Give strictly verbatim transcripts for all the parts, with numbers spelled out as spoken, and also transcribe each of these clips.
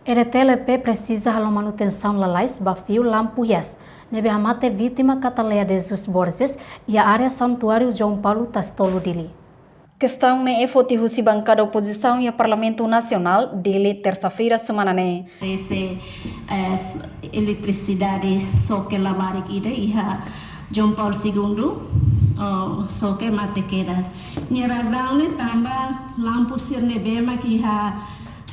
EDTL presiza halo manutensaun lalais ba fiu lampu hi'as ne'ebé hamate vítima Cataleya de Jesus Borges iha área Santuáriu João Paulo Tasitolu, Dili. Kestaun ne'e foti husi bankada opozisaun iha Parlamentu Nasionál, Dili, tersa-feira semana ne'e. Ese, eh, s-, eletrisidade xoke labarik ida iha João Paulo Segundu, oh, xoke mate kedas. Nia razaun ne'e tanba lampu sira ne'ebé mak iha,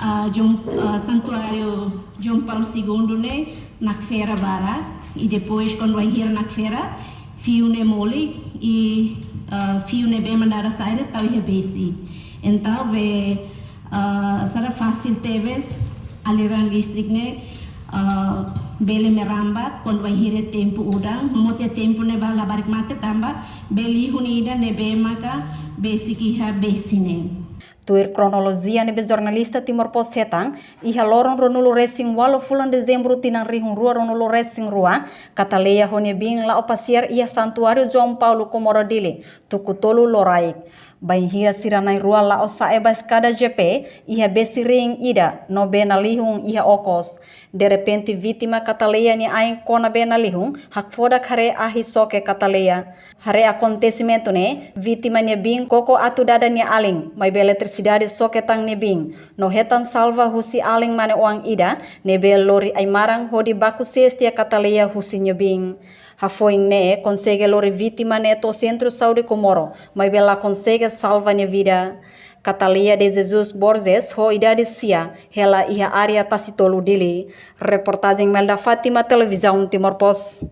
ah, João, ah, Santuáriu João Paulo Segundu ne'e nakfera barak, i depois kuandu bainhira nakfera, fiu ne'e molik, i, ah, fiu ne'ebé mak dada sa'e ne'e tau iha besi. Entaun be, ah, sara fasil tebes aliran listrik ne'e, ah, bele merambat kuandu bainhira tempu udan, mós iha tempu ne'ebá labarik mate tanba be lihun ida ne'ebé maka besik iha besi ne'e. Tuir kronolojia ne'ebé jornalista Timor Post hetan, iha loron ruanulu resin ualu fulan Dezembru tinan rihun rua ruanulu resin rua, Cataleya ho nia biin la'o pasiar iha Santuáriu João Paulo Comoro, Dili, tuku tolu loraik. Bainhira sira na'in-rua la'o sa'e ba eskada J P, iha besi riin ida no bee nalihun iha okos. Derrepente vítima Cataleya nia ain kona bee nalihun, hakfodak haree ahi xoke Cataleya. Haree akontesimentu ne'e, vítima nia biin koko atu dada nia alin, maibé eletrisidade xoke tan nia biin, no hetan salva husi alin mane-oan ida ne'ebé lori ai-maran hodi baku sees tiha Cataleya husi nia biin. Hafoin ne'e konsege lori vítima ne'e to'o Sentru Saúde Comoro, maibé la konsege salva nia vida. Cataleya de Jesus Borges ho idade sia, hela iha área Tasitolu, Dili. Reportajen Melda Fátima, Televizaun Timor Post.